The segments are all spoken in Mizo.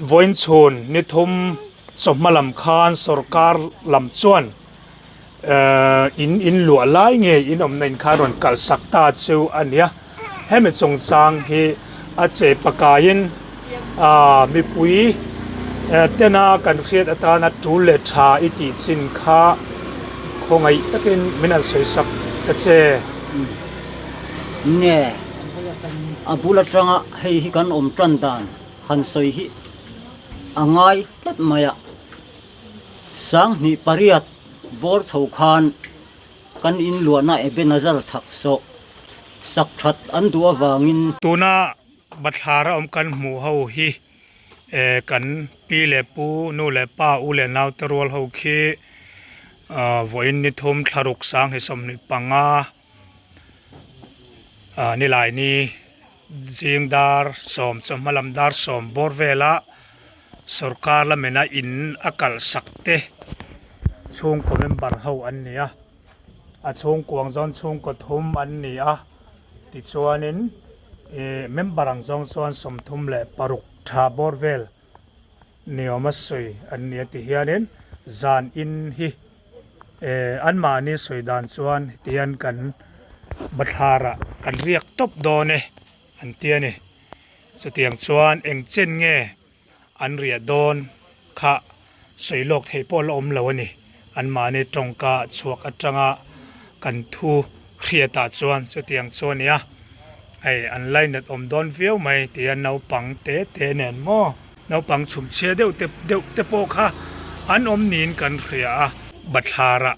Vawiin chhun ni thum chawhma lam khan sorkar lam chuan in in luah lai nge in awmna in khan rawn kalhsak ta chu a nia. Hemi chungchang hi a che pakaiin mipui tena kan hriat atana tul leh tha i tih chin kha khawngaih takin min han sawisak ta che. Nge a bul atanga hei hi kan awm tan dan han sawi hi a ngai tlat mai a, 28 bawr chho khan Kan in luahna Ebenezer chhak sawh sak that an duh avangin. Tuna bathlar a awm kan hmuh ho hi eh kan pi leh pu, nu leh pa, u leh nau te rual ho khi ah vawiin ni thum thlaruk 2025 ah nilaini zing dar sawm chawhma lam dar sawm bawr vela Sorkar lamena in a kalhsak te chhungkaw member ho an ni a, a chhungkuang zawn chhungkaw thum an ni a, tichuanin ih member ang zawng chuan 36 tha bawr vel ni awma sawi an ni a tihianin zan in hi eh anmahni sawi dan chuan hetihian kan bathlarah kan riak tawp dawn e an ti a ni. Chutiang chuan eng chen nge an riah dawn kha sawi lawk theih pawh la awm lo a ni. Anmahni tawngka chhuak atanga kan thu hriatah chuan chutiang chu a nia, hei an lainat awm dawn viau mai tia naupang te te nen maw naupang chhumchhia deuh te deuh te pawh kha an awm niin kan hria a, bathlarah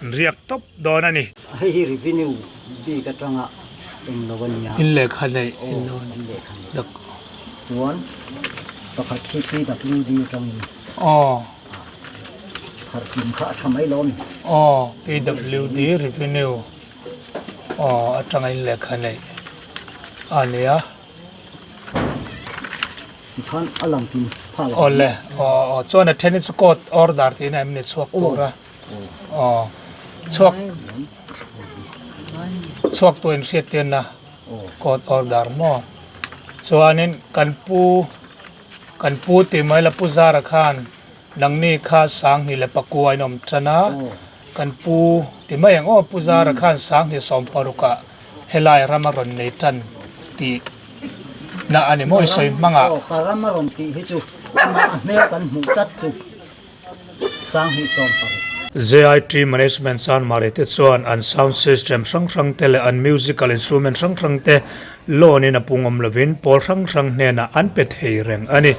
An riak tawp dawn a ni. Hei hi revenue bik atanga eng lo a nia. In lehkha neih in lo a ni. In lehkha neih. Chuan pakhat hi PWD atangin. Aw. Harh kim kha a tha mai lo a ni. Aw PWD revenue aw atanga in lehkha neih a nia. Tikhan a lang kim phah lo. Awle aw aw chuan a then hi chu court order tiin a em ni chhuak tur a. Aw chhuak chhuak tur in hriat tirna court order maw chuanin kan pu kan pu tih mai la pu zara khan nangni kha 2009 a in awm tan a kan pu tih mai ang aw pu zara khan 2016 ah helai ram a rawn nei tan tih na a ni maw i sawi hmangah. Aw ka ram a rawn tih hi chu amah a hmel kan hmuh tlat chu. JIT Management Chanmari te chuan an sound system hrang hrang te leh an musical instrument hrang hrang te loan in a pung awm lovin pawl hrang hrang hnenah an pe thei reng a ni.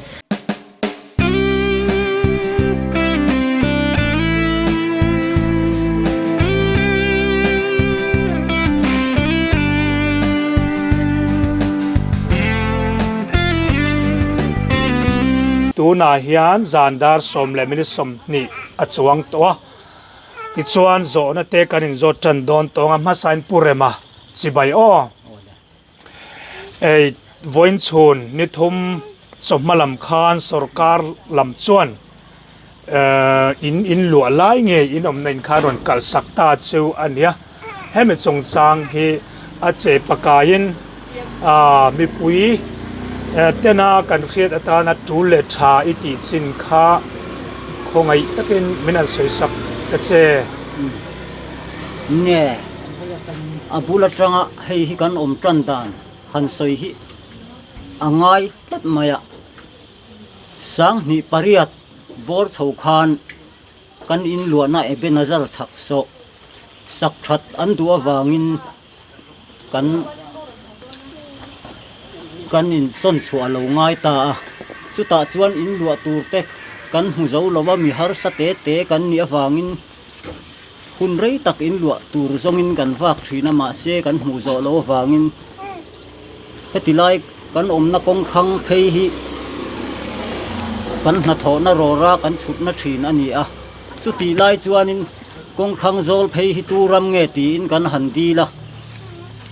Tunah hian zan dar sawm leh minute 20 a chuang tawh a, tichuan zawhna te kan inzawt tan dawn tawng a, hmasain Pu Rema chibai aw. Hei vawiin chhun ni thum chawhma lam khan sorkar lam chuan In in luah lai nge in awmna in khan rawn kalhsak ta chu a nia. Hemi chungchang hi a che pakaiin ah mipui tena kan hriat atana tul leh tha i tih chin kha khawngaih takin min han sawisak ta che. Nge a bul atanga hei hi kan awm tan dan han sawi hi a ngai tlat mai a. 2008 bawr chho khan kan in luahna Ebenezer chhak sawh sak that an duh avangin kan kan in sawn chhuah a lo ngai ta a, chutah chuan in luah tur te kan hmu zo lo a, mi harsa te te kan nih avangin hun rei tak in luah tur zawngin kan vak thin a, mahse kan hmuh zawh loh avangin. Heti lai kan awmna kawng thlang phei hi kan hnathawhna rawra kan chhutna thin a ni a, chutih lai chuanin kawng thlang zawl phei hi tu ram nge tiin kan han dil a,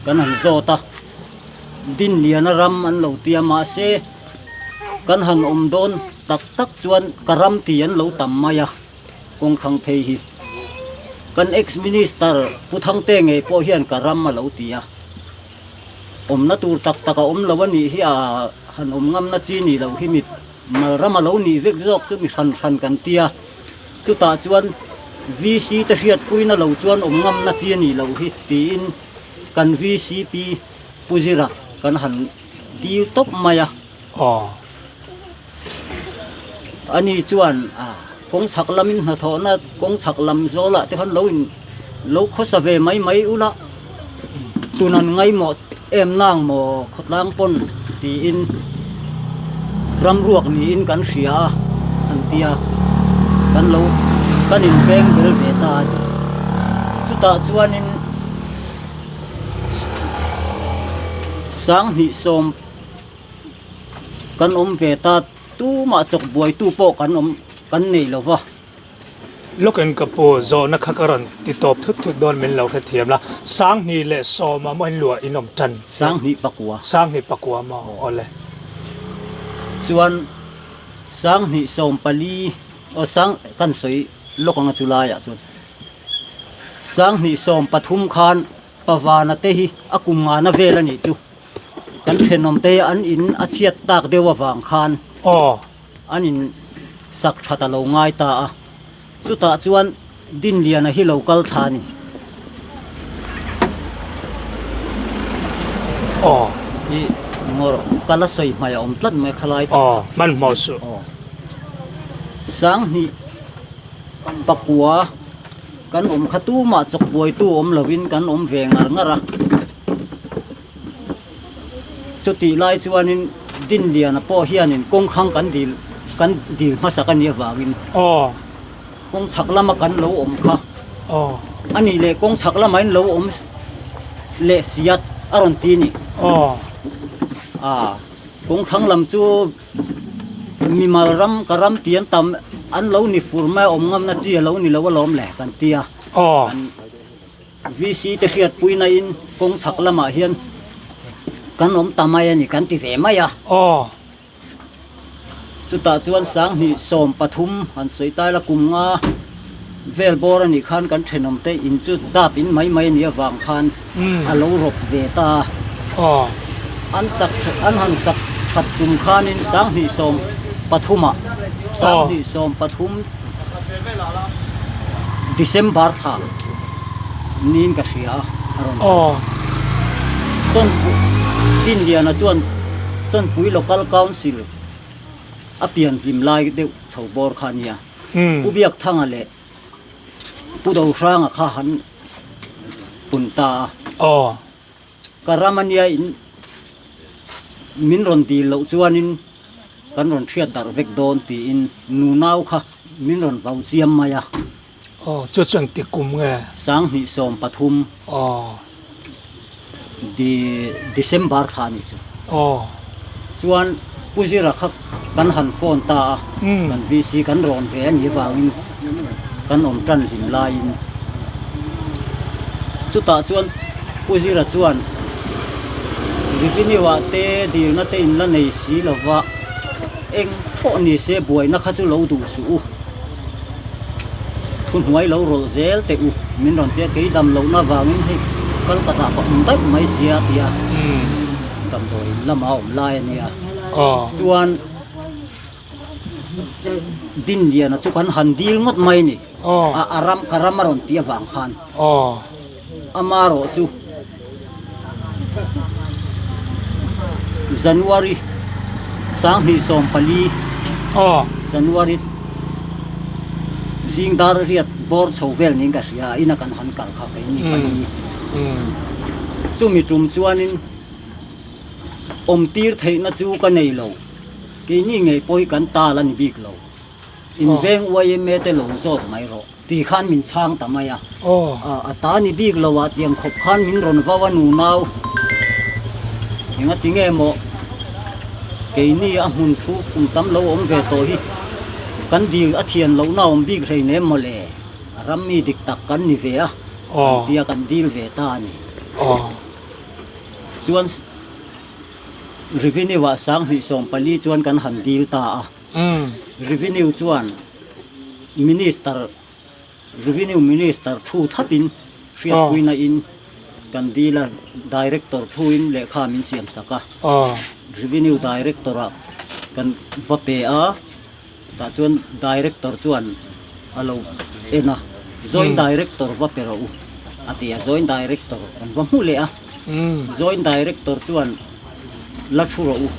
kan han zawt a, Dinliana ram an lo ti a, mahse kan han awm dawn tak tak chuan ka ram ti an lo tam mai a kawng thlang phei hi. Kan ex minister Pu Thangte ngei pawh hian ka ram a lo ti a. Awmna tur tak tak a awm lo a nih hi a han awm ngamna chi ni loh hi mit. Mal ram a lo nih vek zawk chu mi hran hran kan tia. Chutah chuan VC te hriatpuina lo chuan awm ngamna chi a nih loh hi tiin kan VCP Pu Zira kan han dil tawp mai a. Aw. Ani chuan kawng chhak lamin hnathawhna kawng chhak lam zawlah te khan lo in lo khawsa ve mai mai ula tun an ngaimawh em nang maw khawtlang pawn tiin ram ruak niin kan hria a an ti a kan lo kan inveng bel ve ta a ni chutah chuanin 20 Kan awm ve ta, tumah chawk buaitu pawh kan awm kan nei lo va. Lawkin ka pu, zawhna kha ka rawn ti tawp thut thut dawn min lo hrethiam la, 2010 ah maw in luah in awm tan? 2009. 2009 maw? Awle. Chuan 2014 aw sang kan sawi lawk anga chu laiah chuan 2013 khan Pavana te hi a kum ngana vel a nih chu. Kan thenawm te an in a chhiat tak deuh avang khan an in sak that a lo ngai ta a, chutah chuan Dinliana hi lo kal thla a ni. Hi ngawr kal a sawi hmai a awm tlat mai khalai tak kha. Hmanhmawh suh. 2009. Kan awm kha tumah chawk buaitu awm lovin kan awm ve ngar ngar a. Chutih lai chuanin Dinliana pawh hianin kawng khang kan dil kan dil hmasak a nih avangin kawng chhak lama kan lo awm kha a nih leh kawng chhak lama in lo awm leh siat a rawn ti a ni. Kawng thlang lam chu. Mimal ram ka ram tih an tam an lo ni fur mai a awm ngamna chi a lo ni lo alawm le kan ti a. Kan VC te hriatpuina in kawng chhak lamah hian kan awm ta mai a ni kan ti ve mai a. Chutah chuan 2013 han sawi tai la kum nga vel bawr a nih khan kan thenawm te in chu dap in mai mai a nih avang khan a lo rawp ve ta a. An sak an han sak that tum khanin 2013 ah 2013 December thla niin ka hria a a rawn chuan Dinliana chuan Chawnpui Local Council a pianhlim lai deuh chho bawr kha a nia. Pu Biakthanga leh Pu Dohranga kha han pun ta a. Ka ram a nia in min rawn dil loh chuanin kan rawn hriat darh vek dawn tiin nunau kha min rawn vau chiam mai a. Aw, chu chu engtik kum nge? 2013. Aw. December thla a nih chu. Aw. Chuan Pu Zira kha kan han phone ta a, kan VC kan rawn ve a nih avangin kan awm tan hlim laiin chutah chuan Pu Zira chuan revenue ah te dilna te in la nei si lova eng pawh ni se buaina kha chu lo duh suh u. Thuhnuai lo rawlh zel teh u, min rawn tia kei dam lohna vangin hei Kolkata ka awm daih mai sia tia damdawi in lama awm lai a nia. Chuan Dinliana chu kan han dil ngawt mai ni, a ram ka ram a rawn tih avang khan amarawh chu January 2014 January zing dar riat bawr chho vel niin ka hria a ina kan han kal kha kei ni pali chumi tum chuanin awm tir theihna chu ka nei lo keini ngei pawh hi kan tal a ni bik lo inveng yma te lo zawt mai rawh. Ti khan min chhang ta mai a. A ta ni bik lo ah tiang khawp khan min rawn vau a nunau. Engati nge maw keini a hmun thu kum tam lo awm ve tawh hi kan dil a thian lohna awm bik hlei nem maw le. A ram mi dik tak kan ni ve a kan tia kan dil ve ta a ni. Chuan revenue ah 2014 chuan kan han dil ta a. Revenue chuan Minister, Revenue Minister thu thapin hriatpuina in kan dil a, Director thuin lehkha min siam sak a. Revenue Director ah. Kan va pe a, tah chuan director chuan a lo en a, Joint Director va pe rawh u a ti a, Joint Director kan va hmu leh a, Joint Director chuan la thu rawh u,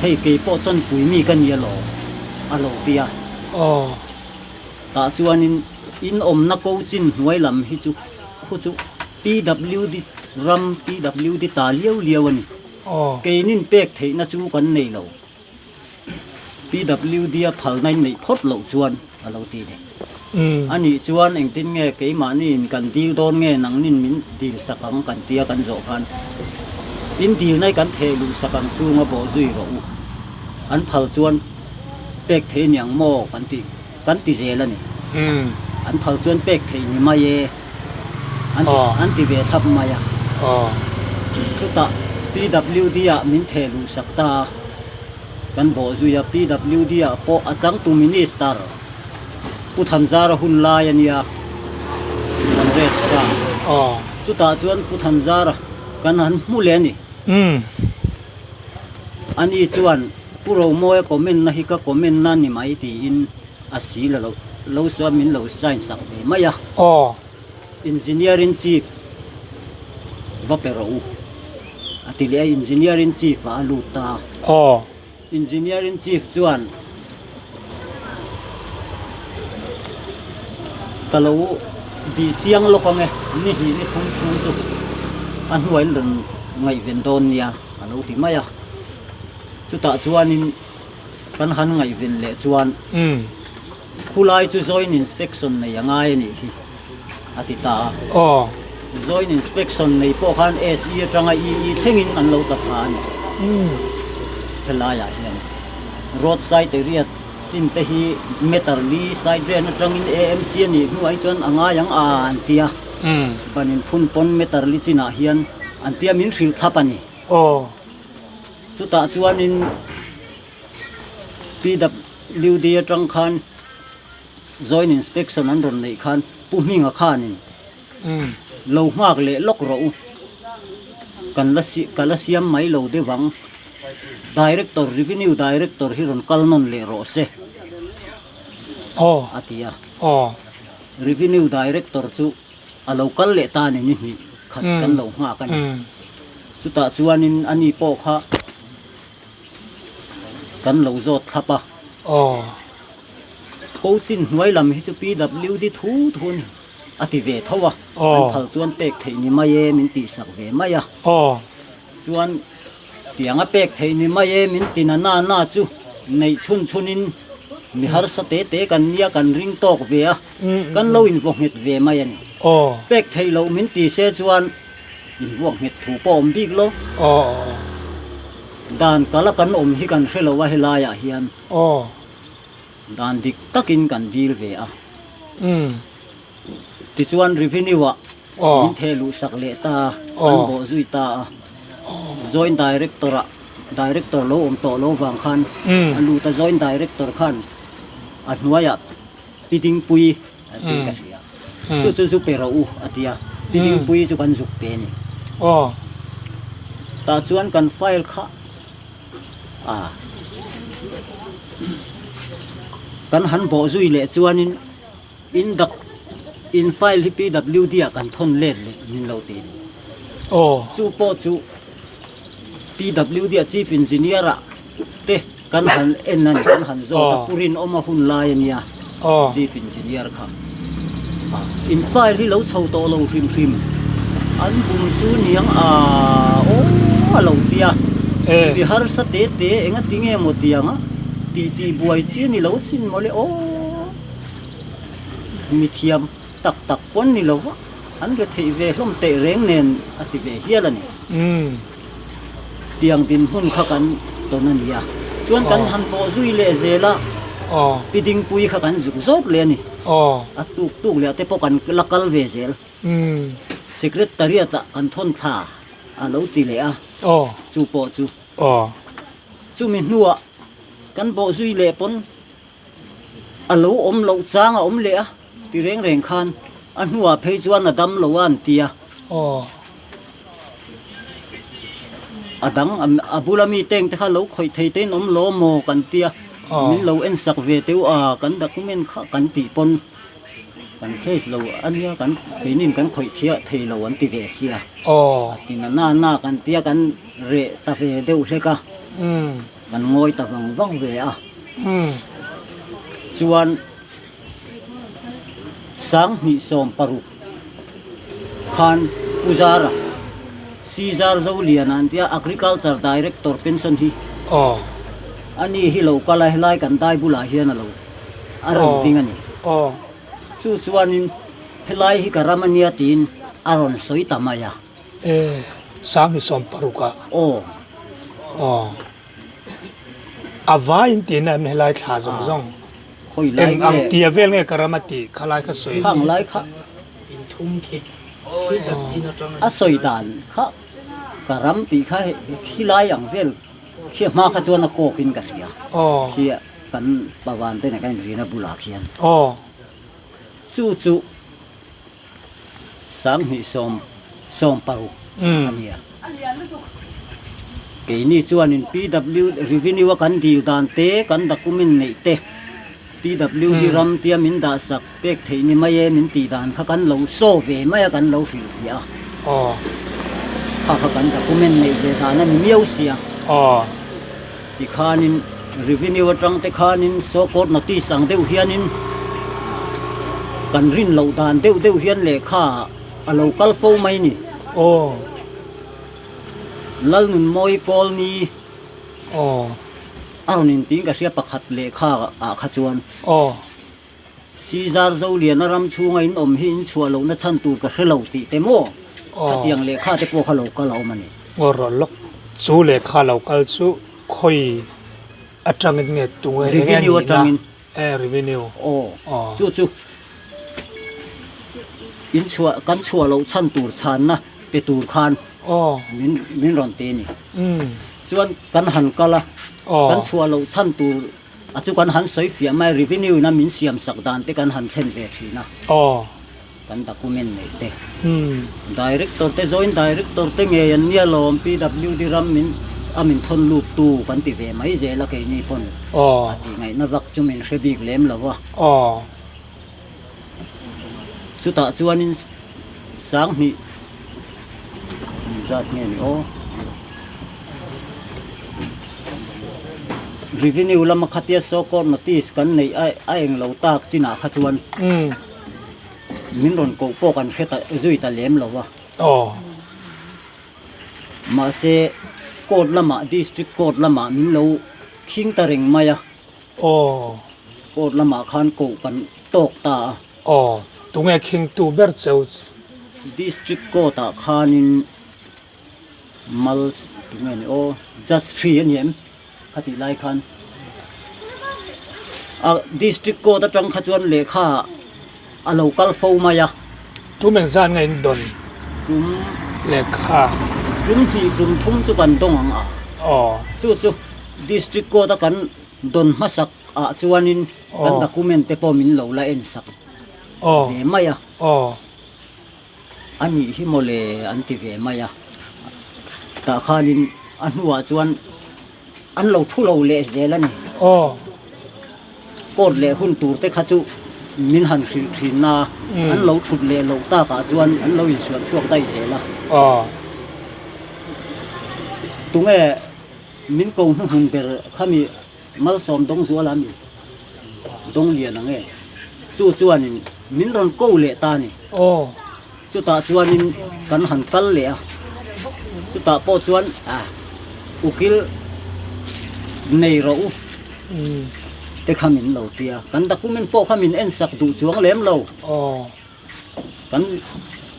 hei kei pawh chawnpui mi ka ni alawm a lo ti a, tah chuanin in awmna ko chin hnuai lam hi chu khu chu PWD ram PWD ta liau liau a ni. Keinin pek theihna chu kan nei lo. PWD a phalna in neih phawt loh chuan a lo ti leh. Anih chuan engtin nge keimahniin kan dil dawn nge nangnin min dil sak ang kan tia kan zawh khan in dilna i kan theh luh sak ang chunga bawh zui rawh u. An phal chuan pek thei ni ang maw kan ti kan ti zel a ni. An phal chuan pek theih ni mai e. An ti an ti ve thlap mai a. Chutah PWD ah min theh luh sak ta a, kan bawh zui a. PWD ah pawh a changtu Minister Pu Thanzara hun lai a nia, Congress kha. Chutah chuan Pu Thanzara kan han hmu leh a ni. Ani chuan Pu Romawia comment na hi ka comment na ni mai tiin a si la lo lo chuan min lo sign sak ve mai a. Aw. Engineering chief va pe rawh u a ti leh a, engineering chief ah a lut ta a. Aw. Engineering chief chuan ka lo bih chiang lawk ang e, ni hnih ni thum chhung chu a hnuaiin rawn ngaihven dawn nia a lo ti mai a. Chutah chuanin kan han ngaihven leh chuan khulai chu joint inspection nei a ngai a nih hi a ti ta a. Joint inspection nei pawh khan SE atanga EE thlengin an lo tla tha a ni. Helaiah hian road side area chin te hi meter li side ren atangin AMC a nih hnuah hi chuan a ngai ang a an ti a. Ban inphun pawn meter li chinah hian an tia min hrilh thlap a ni. Chutah chuanin PWD atang khan Joint Inspection an rawn neih khan Pu Hminga khanin lo nghak leh lawk rawh u, kan la ka la siam mai lo deuh ang, Director, Revenue Director hi rawn kal nawn leh rawh se a ti a. Revenue Director chu a lo kal leh ta a ni ni hnih khat kan lo nghak a ni. Chutah chuanin ani pawh kha kan lo zawt thlap a. Coaching hnuai lam hi chu PWD thu thu a ni a ti ve tho a. An phal chuan pek theih ni mai e min tihsak ve mai a. Chuan tiang a pek theih ni mai e min ti na na na chu neih chhun chhunin mi harsa te te kan nia kan ring tawk ve a. Kan lo invaw nghet ve mai a ni. Pek theih loh min ti se chuan invuak nghet thu pawh awm bik lo. Dan kala kan awm hi kan hre lo a helaiah hian dan dik takin kan dil ve a. Tichuan revenue-ah min theh luh sak leh ta a, kan bawh zui ta a. Joint Director-ah Director lo awm tawh lo vang khan a lut a, Joint Director khan a hnuaiah Pi Dingpui a tih ka hria. Chu chu zu pe rawh u a ti a, Pi Dingpui chu kan zuk pe a ni. Tah chuan kan file kha a kan han bawh zui leh chuanin in dak in file hi PWD ah kan thawn let leh min lo ti a ni. Chu pawh chu PWD ah Chief Engineer ah te kan han en a ni, kan han zawt a, Pu Rinawma hun lai a nia Chief Engineer kha. In file hi lo chho tawh lo hrim hrim, an bum chu niang a aw a lo tia, mi harsa te te enga ti nge maw tiang a tih tih buai chi a ni lo sin mawle aw, mi thiam tak tak pawn ni lo va, an re theih ve hlawm teh reng nen a ti ve hial a ni. Tiang dinhmun kha kan tawn a ni a, chuan kan han tawh zui leh zel a, Pi Dingpui kha kan zuk zawk leh a ni. A tuk tuk leh te pawh kan la kal ve zel. Secretariat ah kan thawn thla a lo ti leh a, chu pawh chu. Chumi hnuah kan bawh zui leh pawn a lo awm loh chang a awm leh a ti reng reng khan a hnuah phei chuan a dam lo a an ti a. A dang a bula mi teng te kha lo khawih thei te in awm lo maw kan tia min lo en sak ve teuh a kan document kha kan tih pawn kan case lo a nia kan keinin kan khawih thiah thei lo an ti ve sia a ti na na na kan tia kan reh ta ve deuh hlek a kan ngawi ta vang vang ve a chuan. 2016 khan Pu Zara, Caesar Zoliana an tia Agriculture Director pension hi ani hi lo kal a, helai kan dai bulah hian a lo a rawn ding a ni. Chu chuanin helai hi ka ram a nia tiin a rawn sawi ta mai a. E, 2016 ah. Aw. Aw. A vai in tihna em helai thla zawng zawng. Khawi lai Eng ang tia vel nge ka ram a tih kha lai kha sawi. Khang lai kha. A sawi dan kha ka ram tih kha khi lai ang vel khi a hma kha chuan a kawk in ka hria. Khi kan pavan te nen kan inrina bulah khian. Chu chu 2016 a nia. Keini chuanin PW revenue a kan dil dan te, kan document neih te, PWD ram tia min dahsak pek theih ni mai e min tih dan kha kan lo saw ve mai a, kan lo hrilhfiah a. Kha kha kan document neih ve dan a ni miau sia. Tikhanin revenue atang te khanin so court notice ang deuh hianin kan rin loh dan deuh deuh hian lehkha a lo kal fo mai ni. Aw. Lalnunmawi Kawlni. Aw. A rawn intiin ka hria pakhat lehkha ah kha chuan. Aw. Caesar Zoliana ram chhunga in awm hi in chhuah lohna chhan tur ka hre lo tih te maw? Khatiang lehkha te pawh kha lo kal a awm a ni. Ngaw rawh lawk, chu lehkha lo kal chu khawi atangin nge tunge eng nge a nihna? E revenue. Aw, chu chu in chhuah kan chhuah loh chhan tur chhanna pe tur khan min min rawn ti a ni. Chuan kan han kal a, kan chhuah loh chhan tur A chu kan han sawi fiah mai, revenue in a min siam sak dan te kan han thlen ve thin a. Aw. Kan document neih te. Director te joint director te ngei an nia lawm PWD ram min a min thawn lut tu kan ti ve mai zel a keini pawn. Aw. A tih ngaihna vak chu min hre bik lem lo a. Aw. Chutah chuanin 2000 zat nge ni aw. Revenue lama khatia so court notice kan neih a a eng lo tak chinah kha chuan min rawn koh pawh kan hre ta zui ta lem lo a. Mahse court lamah district court lamah min lo khing ta reng mai a. Court lamah khan koh kan tawk ta a. Tunge khingtu ber cheu? District court ah khanin. Mal tunge ni aw judge hri a ni em khatih lai khan a district court atang kha chuan lehkha a lo kal fo mai a. Tum engzat nge in dawn tum lehkha tum hnih tum thum chu kan dawng ang a aw chu chu district court a kan dawn hmasak ah chuanin kan document te pawh min lo la en sak ve mai a aw. A nih hi mawle an ti ve mai a, tah khanin a hnuah chuan an lo thu lo leh zel a ni. Aw. Court leh hun tur te kha chu min han hrilh thin a, an lo thut leh loh takah chuan an lo insual chhuak daih zel a. Aw. Tunge min ko hnuhnung ber khami Malsawm Dawngzuala mi Dawnglian ang e. Chu chuanin min rawn ko leh ta a ni. Aw. Chutah chuanin kan han kal leh a. Chutah pawh chuan ah ukil nei rawh u te kha min lo ti a. Kan document pawh kha min en sak duh chuang lem lo. Aw. Kan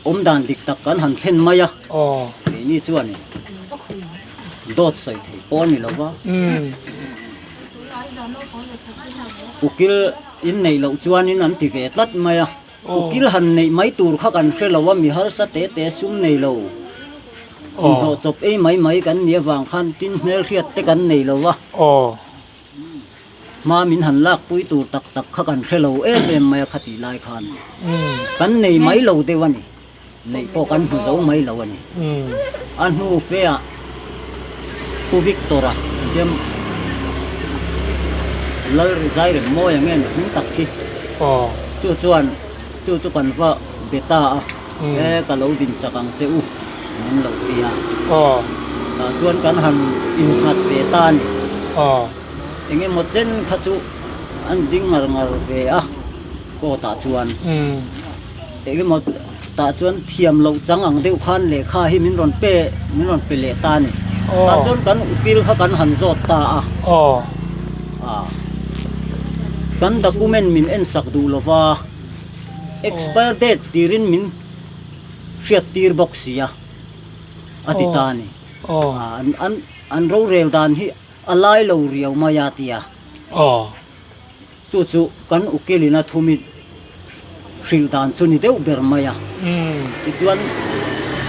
awm dan dik tak kan han thlen mai a. Aw. Keini chuanin dawt sawi thei pawh a ni lo va. Ukil in neih loh chuanin an ti ve tlat mai a. Ukil han neih mai tur kha kan hre lo a, mi harsa te te sum nei lo. Inhlawh chawp ei mai mai kan nih avang khan tin hmelhriat te kan nei lo va. Hma min han lakpui tur tak tak kha kan hre lo em em mai a khatih lai khan kan nei mai lo deuh a ni, neih pawh kan hmu zo mai lo a ni. A hnu fe ah. Pu Victor-a an tia Lal Rizai Remmawia nge ni hming tak khi chu chuan chu chu kan va be ta a e ka lo dinsak ang che u min lo ti a tah chuan kan han innghat ve ta a ni eng emaw chen kha chu an ding ngar ngar ve a court ah chuan. Engemaw tah chuan thiam loh chang ang deuh khan lehkha hi min rawn pe min rawn pe leh ta a ni. Tah chuan kan ukil kha kan han zawt ta a. Kan document min en sak duh lo va, expire date tirin min hriat tir bawk si a, a ti ta a ni. An rorel dan hi a lai lo riau mai a ti a. Chu chu kan ukilin a thumi hrilh dan chu ni deuh ber mai a. Tichuan,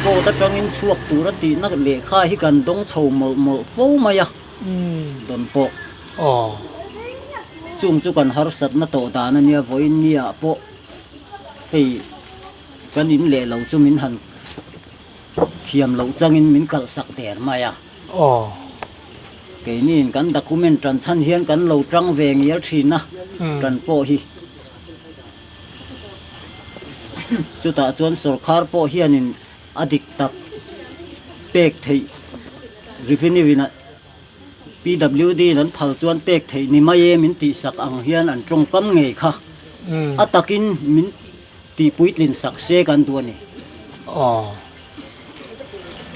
court atangin chhuak tura tihna lehkha hi kan dawng chho mawlh mawlh fo mai a, dawn pawh. Chung chu kan harsatna tawh dan a nia, vawiin niah pawh hei kan in leh lo chu min han thiam loh changin min kalhsak der mai a. Keiniin kan document tan chhan hian kan lo tang ve ngial thin a, tan pawh hi. Chutah chuan sorkar pawh hianin a dik tak pek theih revenue in a PWD in an phal chuan pek theih ni mai e min tihsak ang hian an tawngkam ngei kha a takin min Tih puitlin sak se kan duh a ni. Aw.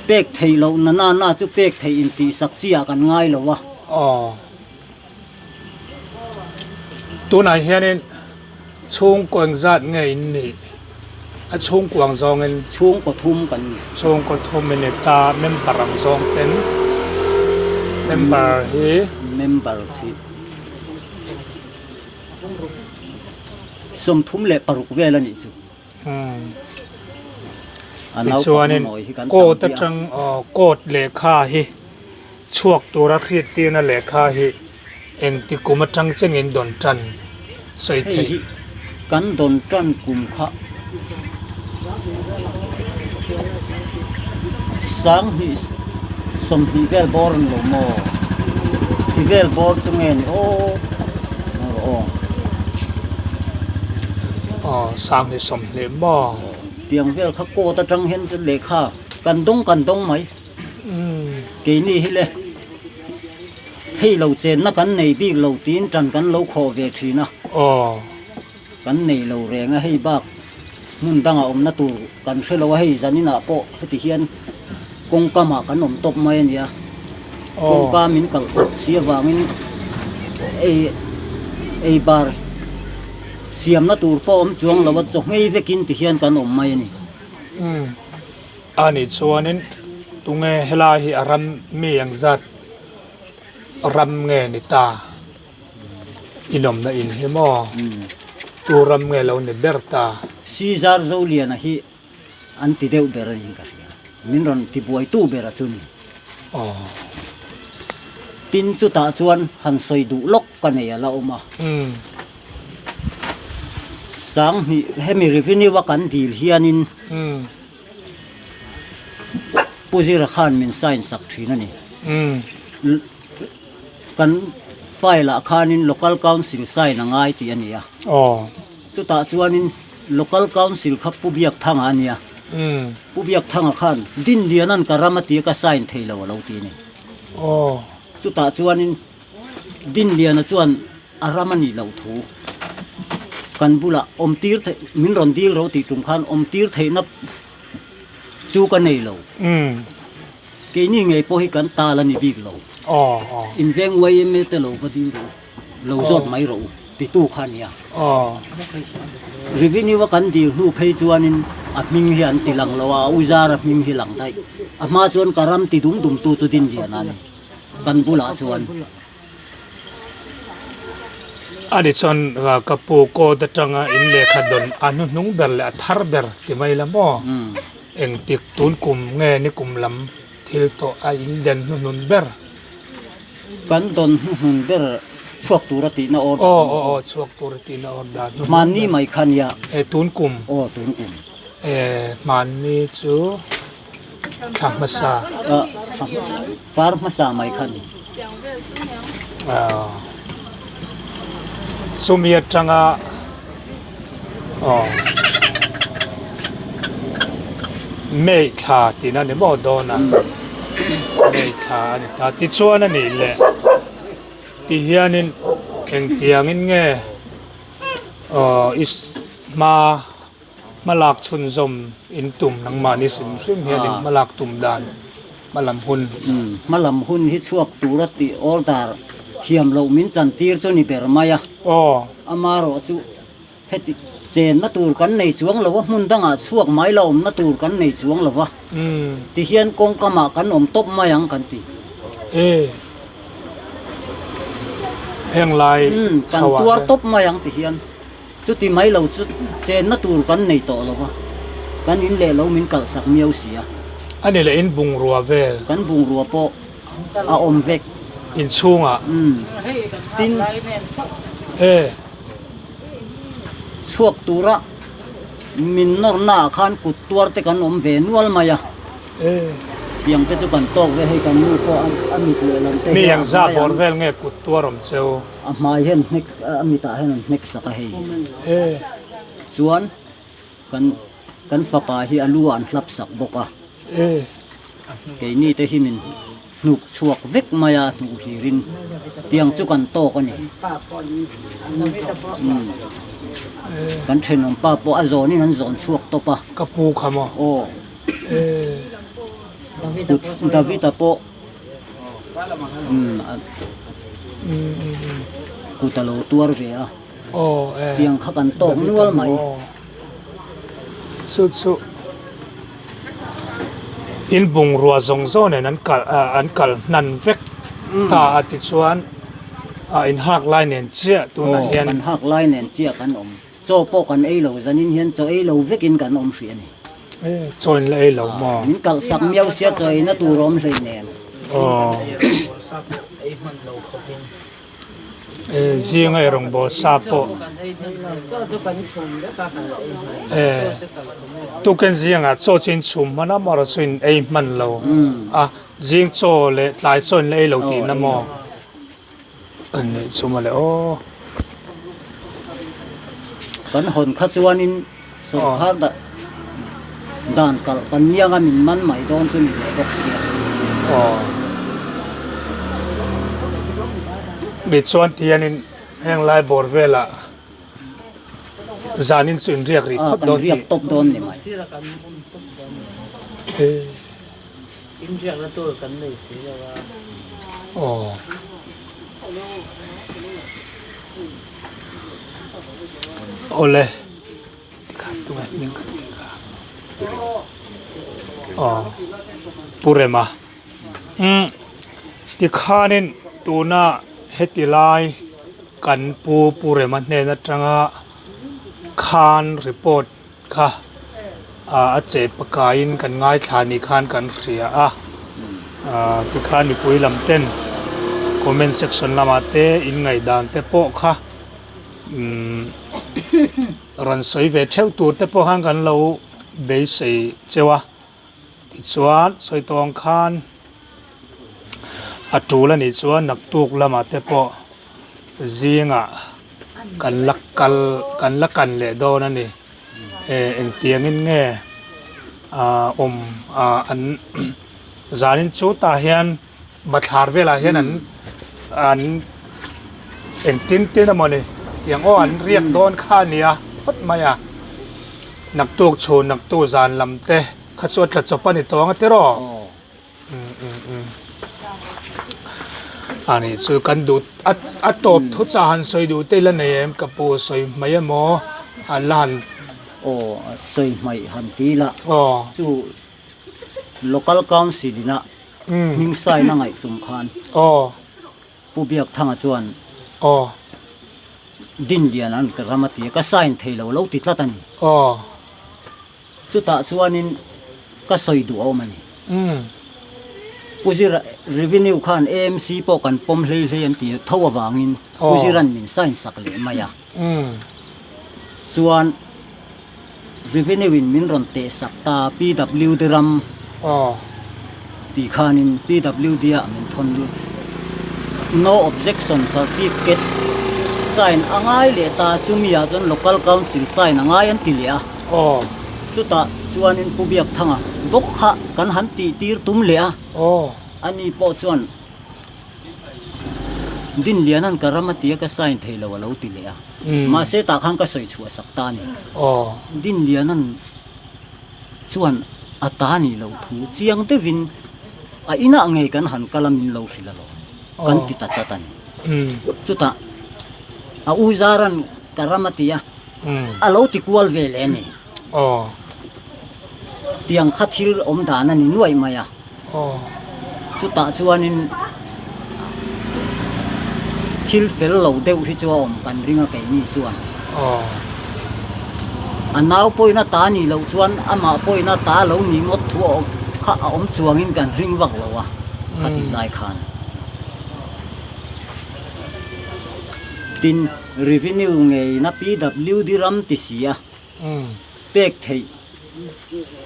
Pek theih loh na na na chu pek theih in tih sak chi ah kan ngai lo a. Aw. Tunah hianin chhungkaw engzat nge in nih? A chhungkuang zawngin. Chhungkaw thum kan ni. Chhungkaw thum in ni ta, member ang zawng ten member hi. Members hi. 36 vel a nih chu. A Tichuanin naupang nawi hi kan tam court pi a. atang court lehkha hi chhuak tura hriattirna lehkha hi engti kum atang chengin dawn tan sawi Hei theih. hi kan dawn tan kum kha 20 20 vel bawr a ni lo maw? Ti vel bawr chu nge ni aw aw. Aw 20 20 maw? Tiang vel kha coat atang hian lehkha kan dawng kan dawng mai. Keini hi le hei lo chenna kan nei bik lo tiin tan kan lo khawh ve thin a. Aw. Kan nei lo reng a, hei bak hmun dangah awmna tur kan hre lo a, hei zaninah pawh heti hian kawngkamah kan awm tawp mai a nia. Kawngka min kalhsak si avangin ei ei bar siamna tur pawh awm chuang lo a, chaw nghei vekin ti hian kan awm mai a ni. Umm a nih chuanin tunge helai hi a ram mi engzat ram nge ni ta? Inawmna in hi maw? Tu ram nge lo ni ber ta? Caesar Zoliana hi an ti deuh ber a niin ka hria. Min rawn ti buaitu ber a chu ni. Aw. Tin chutah chuan han sawi duh lawk ka nei a la awm a. 2000 hemi revenue a kan dil hianin Pu Zira khan min sign sak thin a ni. Kan file ah khanin Local Council sign a ngai tih a ni a. Chutah chuanin Local Council kha Pu Biakthanga a nia. Pu Biakthanga khan Dinliana'n ka ram a tia ka sign thei lo a lo ti a ni. Chutah chuanin Dinliana chuan a ram a nih loh thu kan bulah awm tir theih min rawn dil ro tih tum khan awm tir theihna chu ka nei lo. Keini ngei pawh hi kan tal a ni bik lo. Inveng YMA te lo va dil rawh u, lo zawt mai rawh u titu kha a nia. Revenue a kan dil hnu phei chuanin a hming hi an ti lang lo a, a uzara hming hi lang daih. A hma chuan ka ram ti dum dum tu chu Dinliana a ni kan bulah chuan. Ani chuan ka pu court atanga in lehkha dawn a hnuhnung ber leh a thar ber ti mai la maw? Engtik tun kum nge ni kum lam thil tawh a in den hnuhnun ber? Kan dawn hnuhnun ber chhuak tura tihna order. Aw aw aw chhuak tura tihna order hnuhnun ber. Hmanni mai kha nia. E tun kum. Aw tun kum. E hmanni chu. Thla hmasa. Kar hmasa mai kha a ni. Chumi atanga aw May thla tihna a ni maw dawn a, May thla a ni ta. Tichuan a nih leh ti hianin engtiangin nge aw i hma Hmalak chhunzawm in tum nangmahni hrim hrim hian in hmalak tum dan hmalam hun. Hmalam hun hi chhuak tura tih order thiam loh min chantir chu ni ber mai a. Aw. Amarawh chu heti chenna tur kan nei chuang lo a, hmun dangah chhuak mai la awmna tur kan nei chuang lo va. Tihian kawngkamah kan awm tawp mai ang kan ti. E. Heng lai chho ah hian. Kan tuar tawp mai ang tihian. Chuti mai lo chu chenna tur kan nei tawh lo va, kan in leh lo min kalhsak miau si a. A ni leh in bungrua vel. Kan bungrua pawh a awm vek. In chhungah. Umm. Tin. E. Chhuak tura min nawrna ah khan kut tuar te kan awm ve nual mai a. E. Tiang te chu kan tawk ve hei kan nu pawh a mit lehlam te Mi hian a engzah hmai bawr ang. vel nge kut tuar awm cheu? A hmai hian hnek a mitah hian an hnek sak a hei. Chuan kan kan fapa hi a lu ah an hlap sak bawk a. Keini te hi min hnuk chhuak vek mai a hnuh hlirin tiang chu kan tawk a ni. Kan thenawm pa pawh a zawnin an zawn chhuak tawp a. Ka pu kha maw? Aw. David-a pawh. Kut a lo tuar ve a, tiang kha kan tawk nual mai. Chu chu in bungrua zawng zawng nen an kal an kal hnan vek ta a tichuan a inhak lai nen chiah tunah hian. Aw kan hak lai nen chiah kan awm. Chaw pawh kan ei lo, zanin hian chaw ei lo vekin kan awm hrih a ni. Chaw in la ei lo maw? Min kalh sak miau sia chaw eina tur a awm hlei nen. Aw. Zinga ei rawngbâwl sa pawh. Tukin zingah chaw chu in chhum hman a, amaherawh chu in ei hman lo a, zing chaw leh tlai chaw in la ei lo tihna maw? An neih chu mawle aw. Kan hawn kha chuanin sawrkhar dah dan kalh kan niang a min man mai dawn chu ni ve bawk sia. Aw. Mi chuan tihianin heng lai bawr velah zanin chu inriak rih phawt dawn tih. Kan riak tawp dawn ni mai. Inriakna tur kan nei si lo a. Aw. Awle. Tikhan tunge hming kan tih kha. Aw. Pu Rema. Umm. Tikhanin tuna heti lai kan pu Pu Rema hnen atanga khan report kha a che pakaiin kan ngaithla ni khan kan hria a, tikhan mipui lam ten comment section lamah te in ngaihdan te pawh kha umm rawn sawi ve theuh tur te pawh khan kan lo beisei cheu a, tichuan sawi tawh ang khan a tul a nih chuan naktuk lamah te pawh zingah. Kan la kal kan la kan leh dawn a ni eh engtiangin nge ah awm ah an zanin chu tah hian bathlar velah hian an an engtin tin emaw ni tiang aw an riak dawn kha a nia phawt mai a naktuk chhun naktuk zan lam te kha chu a tla chawp a ni tawng a tiraw. A nih chu kan duh a a tawp thu chah han sawi duh te ila nei em ka pu sawi hmai emaw a la han Aw sawi hmai han ti ila aw chu local council ina hming sign a ngaih tum khan aw Pu Biakthanga chuan aw Dinlian an ka ram a ti a ka sign thei lo lo ti tlat a ni aw. Chutah chuanin ka sawi duh a awm a ni. Pu Zira, Revenue khan AMC pawh kan pawm hlei hlei an ti tho avangin Pu Zira'n min sign sak leh mai a. Chuan Revenue in min rawn teh sak ta PWD ram. Ti khanin PWD ah min thawn lut. No objection certificate sign a ngai leh ta chumi ah chuan local council sign a ngai an ti leh a. Aw. Chutah chuanin Pu Biakthanga bawk kha kan han tih tir tum leh a. Aw. Ani pawh chuan Dinliana'n ka ram a tia ka sign thei lo a lo ti leh a. Mahse tah khan ka sawi chhuah sak ta a ni. Aw. Dinliana'n. Chuan a ta nih loh thu chiang deuhin a inah ngei kan han kal a min lo hrilh alawm kan ti ta chat a ni. Chutah a u Zaran ka ram a ti a, a lo ti kual ve leh a ni. Tiang kha thil awm dan a ni nuaih mai a. Chutah chuanin thil fel lo deuh hi chu a awm kan ring a keini chuan. A nau pawhin a ta nih loh chuan amah pawhin a ta lo nih ngawt thu a awm kha a awm chuangin kan ring vak lo a khatih lai khan. Tin, revenue ngeina PWD ram ti si a. Pek theih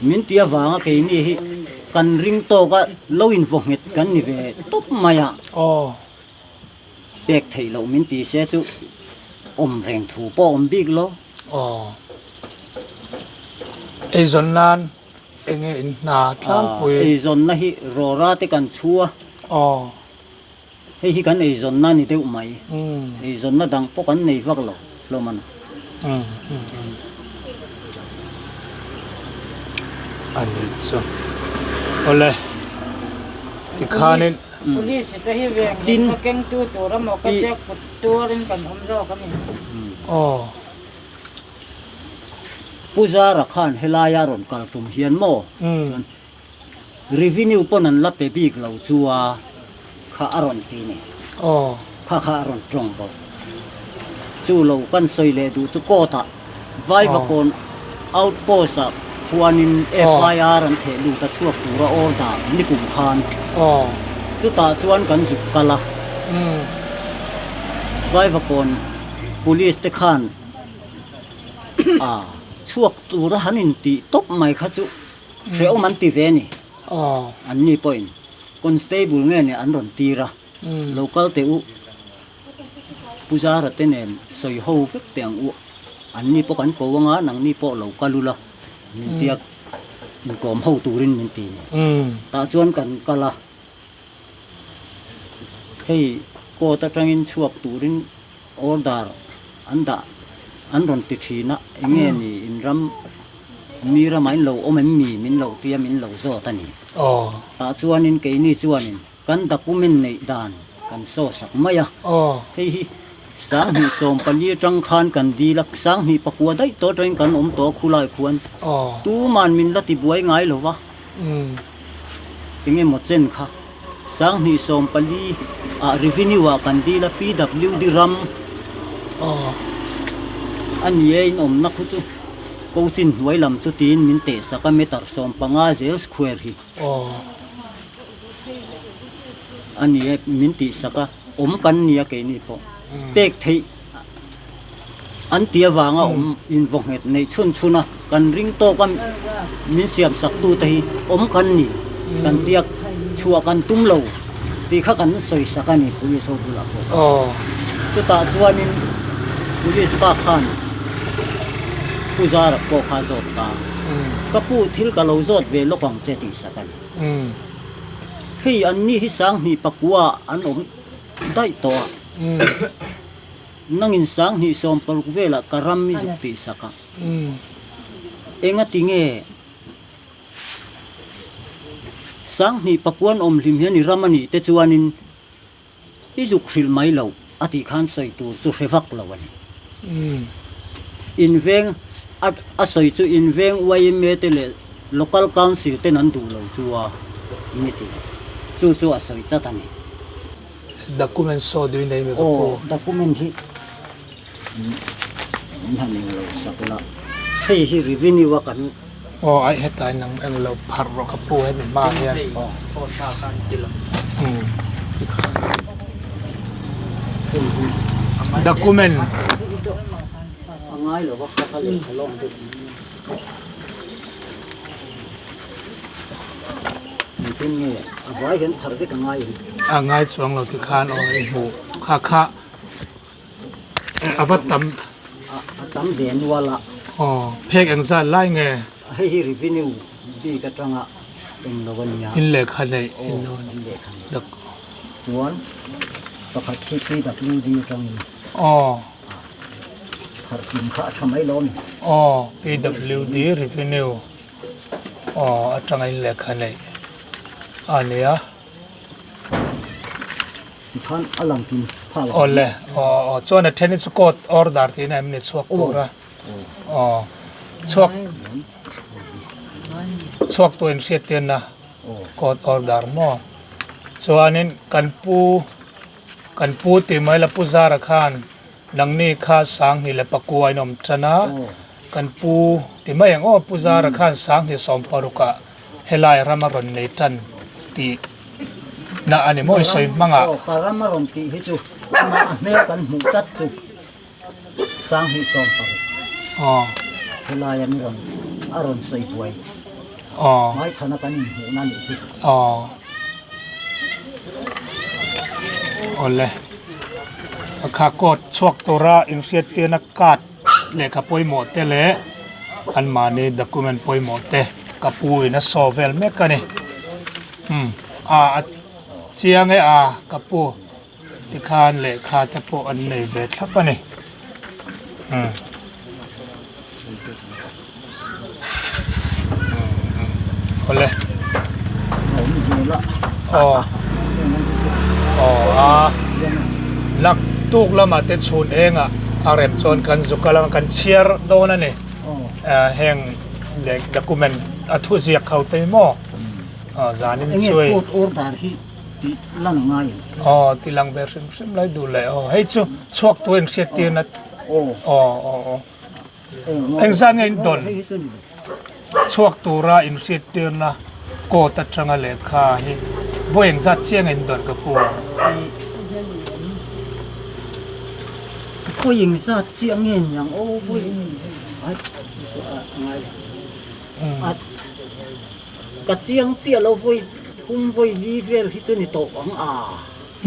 min ti avanga keini hi kan ring tawk a, lo invaw nghet kan ni ve tawp mai a. Pek theih loh min ti se chu awm reng thu pawh a awm bik lo. Eizawn nan enge in hna tlangpui? Eizawnna hi rawra te kan chhu a. Hei hi kan eizawnna a ni deuh mai. Eizawnna dang pawh kan nei vak lo hlawm a ni. A nih chu. Awle, tikhanin. Police te hi veng himna kengtu tur emaw ka ziak put tuarin kan awm zawk a ni. Aw. Pu Zara khan helaia rawn kal tum hian maw chuan Revenue pawn an la pe bik lo chu a kha a rawn ti ni. Aw. Kha kha a rawn tawng bawk. Chu lo kan sawi leh duh chu court ah Vaivakawn outpost ah khuanin FIR an theh lut a chhuak tura order nikum khan. Aw. Chutah chuan kan zuk kal a. Vaivakawn police te khan a chhuak tura han intih tawp mai kha chu. Hrehawm an ti ve a ni. An ni pawhin constable nge nih an rawn tir a, lo kal teh u, Puzara te nen sawi ho vek teh ang u, an ni pawh kan ko anga nang ni pawh lo kal ula min tia inkawm ho turin min ti ni. Tah chuan kan kal a, hei court atangin chhuak turin Order an dah an rawn ti thin a, eng nge ni in ram mi ramah in lo awm em mi min lo tia min lo zawt a ni. Tah chuanin keini chuanin kan document neih dan kan saw sak mai a, hei hi 2014 atang khan kan dil a, 2009 daih tawh atangin kan awm tawh a khulai khuan tuman min la tibuai ngai lo va. Eng emaw chen kha 2014 ah revenue ah kan dil a PWD ram a ni e in awmna khu chu Cochin hnuai lam chu tiin min teh sak a meter 15 zel square hi a ni e min tih sak a awm kan ni a keini pawh pek theih An ti avanga awm invaw nghet neih chhun chhun a, kan ring tawk a min siam sak tu te hi awm kan ni, kan tiak chhuah kan tum lo tih kha kan sawi sak a ni police ho bulah pawh. Chutah chuanin police pa khan Pu Zara pawh kha a zawt ta, ka pu thil ka lo zawt ve lawk ang che tih sak a ni. Hei an ni hi 2009 ah an awm daih tawh a. Nangin 2016 velah ka ram i zuk tih sak a. Engati nge 2009 an awm hlim hian i ram a nih te chuanin i zuk hrilh mai loh a tih khan sawi tur chu hre vak lo a ni. Inveng a sawi chu inveng yma te leh Local Council ten an duh lo chu a ni tih chu chu a sawi chat a ni. Document saw dui nei mi ka pu. Aw document hi min han eng lo sak la hei hi revenue a kan. Aw ai hetlai nang eng lo pharh rawh ka pu hemi hma hian. Aw phone tha khan ti lo. Umm tikhan document. A ngai lo va kha kha lehkha lawm deuh. Engtin nge a vai hian pharh vek a ngai em? A ngai chuang lo ti khan aw i hmuh kha kha a va tam. A tam ve nual a. Aw phek engzat lai nge? Hei hi revenue bik atanga eng lo a nia. In lehkha neih in lo a nia. In lehkha neih. Chuan pakhat hi PWD atangin. Aw. Pharh kim kha a tha mai lo a ni. Aw PWD revenue. Aw atanga in lehkha neih a nia. Tikhan a lang kim phah lo. Aw le aw aw chuan a then hi chu court order tih na em ni chhuak tur a aw chhuak chhuak tur in hriat tir na court order maw chuanin kan pu kan pu tih mai la pu zara khan Nangni kha Sanghni leh Pakua in awm tan a, kan pu ti mai ang aw, Pu Zara khan Sanghni sawmparukah helai ram a rawn nei tan tih na a ni maw i sawi hmang ah. Aw, ka ram a rawn tih hi chu amah a hmel kan hmuh tlat chu Sanghni 70. Aw. Helai an rawn a rawn sawi buai. Aw. Hmaichhana kan inhmuhna nih chu. Aw. Awle. Kha court chhuak tura inhriattirna card lehkha pawimawh te leh anmahni document pawimawh te ka pu in a saw vel mek a ni umm a a chiang e a ka pu tikhan lehkha te pawh an nei ve thlap a ni umm awle aw aw a lak tuk lamah te chhun engah a rem chuan kan zu kal anga kan chhiar dawn a ni heng leh document a thu ziak ho te hi maw zanin chu aw ti lang ve hrim hrim lai duh leh aw hei chu chhuak tu in hriat tirna aw aw aw. Engzat nge in dawn chhuak tura inhriattirna court atanga lehkha hi vawi engzat chiah nge in dawn ka pu? Vawi engzat chiah nge niang aw vawi ka chiang chiah lo vawi thum vawi li vel hi chu ni tawh ang a.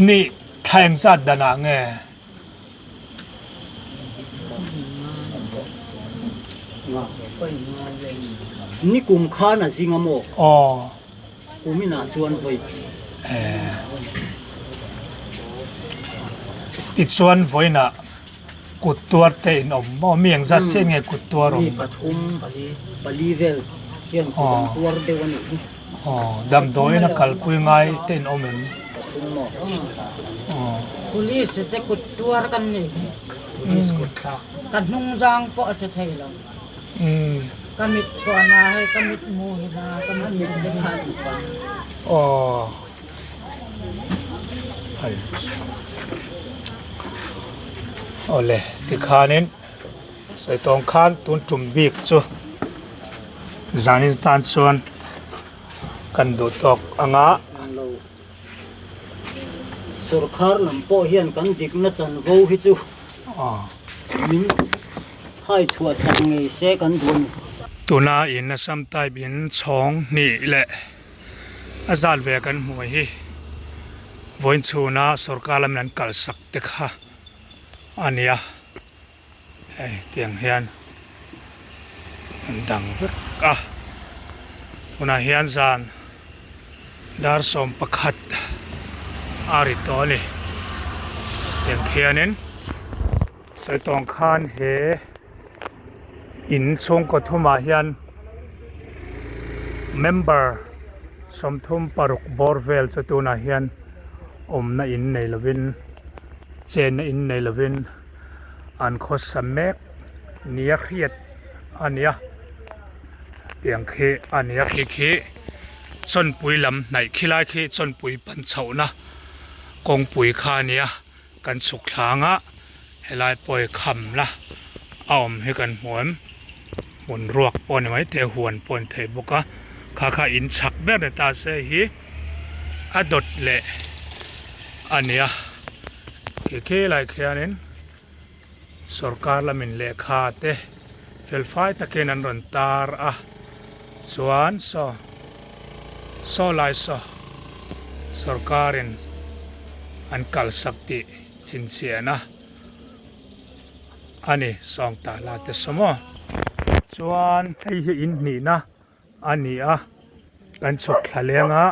Ni thla engzat danah nge? Ni kum khan a zing a maw? Aw. Kum inah chuan vawi. Eh. Tichuan vawiinah kut tuar te in awm maw? Mi engzat chiah nge kut tuar awm? Mi pathum, pali vel hian kut an tuar deuh a nih hi. Aw, damdawiin a kalpui ngai te in awm em? Pathum maw? Aw. Police te kut tuar kan nih hi. Police kut thlak. Ka hnung zang pawh a che thei lo. Ka mit pawh a na hei, ka mit mu hi na, ka mit te kha an pang. Aw. Awle, tikhanin Saitawng khan tun tum bik chu zanin tan chuan kan duh tawk ang a. Sorkar lam pawh hian kan dikna chanvo hi chu min hai chhuah sak ngei se kan duh a ni. Tuna in Assam type in chhawng hnih leh a zat ve kan hmuh hi vawiin chhuna sorkar lamin an kalsak te kha a ni a. Hei tiang hian an dang vek a tunah hian zan dar 11 a ri tawh a ni tiang khianin sawi tawng khan he in chhungkaw thumah hian member 36 bawr vel chu tunah hian awmna in nei lovin chenna in nei lovin. An khawsa mek nia hriat a nia tiang khi a nia khi khi chawnpui lam hnaih khilai khi chawnpui pan chhohna kawngpui kha a nia kan chhuk thlang a helai pawh hi kham la a awm hi kan hmu em hmun ruak pawh a ni maithei a huan pawh a ni thei bawk a kha kha in chhak ber ni ta se hi a dawt leh a nia. Khi khi lai khianin sorkar lamin lehkha te fel fai takin an rawn tar a chuan saw. Saw lai saw sorkarin an kalsak tih chhinchhiahna a ni Sawngtala te saw maw. Chuan hei hi in hnihna a ni a, kan chhuk thla leng a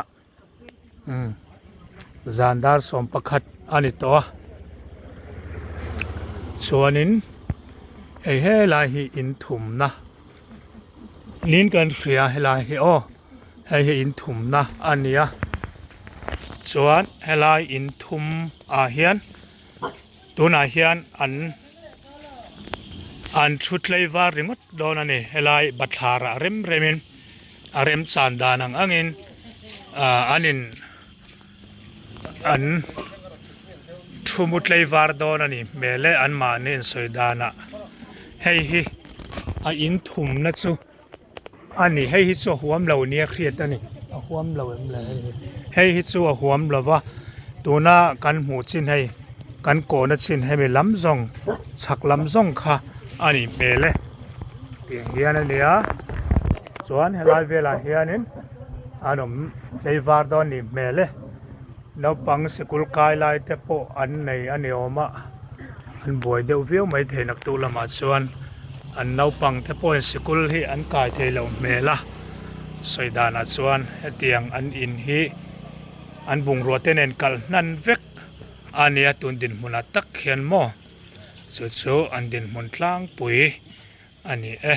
umm zan dar 11 a ni tawh a, chuanin hei helai hi in thumna niin kan hria helai hi aw. Hei hi in thumna a ni a chuan helai in thum ah hian tunah hian an an thu tlei var ringawt dawn a ni helai bathlar ah rem rem in a remchan dan ang ang in ah an in an thu mu tlei var dawn a ni hmel e an mahni in sawi danah hei hi a in thumna chu. A ni, hei hi chu a huam lo nia hriat a ni, a huam lo em le hei hi, hei hi chu a huam lo va, tuna kan hmuh chin hei kan kawhna chin hemi lam zawng chhak lam zawng kha a nih hmel e tiang hian a nia chuan helai velah hianin an awm tlei var dawn nih hmel e naupang sikul kai lai te pawh an nei a ni awm a an buai deuh viau maithei naktuk lamah chuan. An naupang te pawhin sikul hi an kai thei loh hmel a, sawi danah chuan hetiang an in hi an bungrua te nen kalh hnan vek a nia tun dinhmunah tak hian maw chu chu an dinhmun tlangpui a ni e.